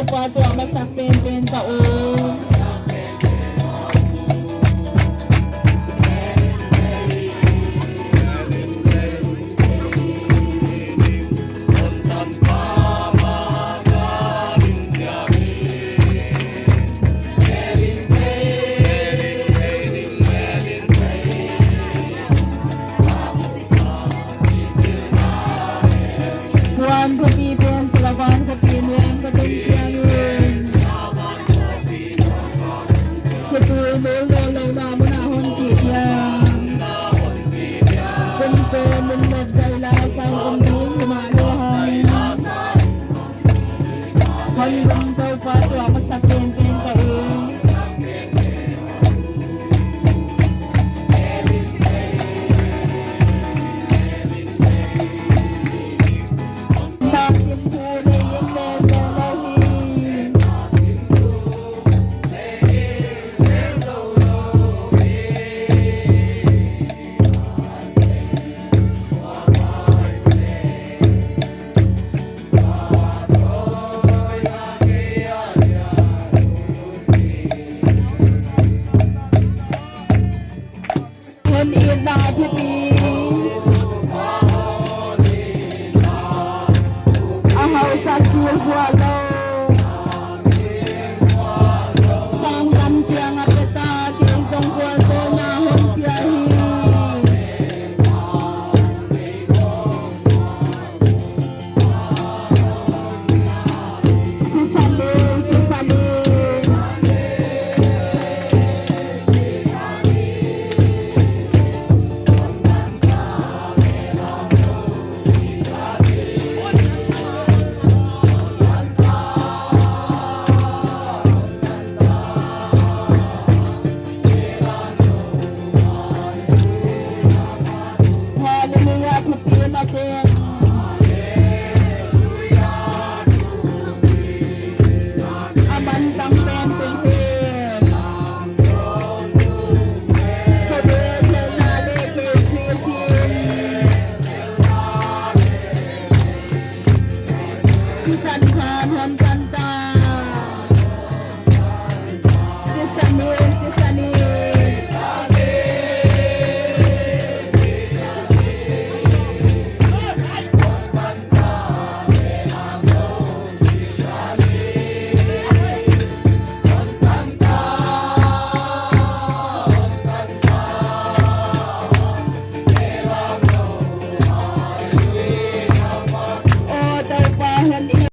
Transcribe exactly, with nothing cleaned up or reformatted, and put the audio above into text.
Pa tuah masak penpen ka aw. Kuan khuapi pen Sulavan khuapi nuam ka tun chiang in. Khitui mul lou lou na mun a hon pi piang. Kum pen mun nop dai lai sai um ding ma lou hai. Hon lum Toupa tuah masak penpen ka aw. Hon itna thupi. A hausa sul kual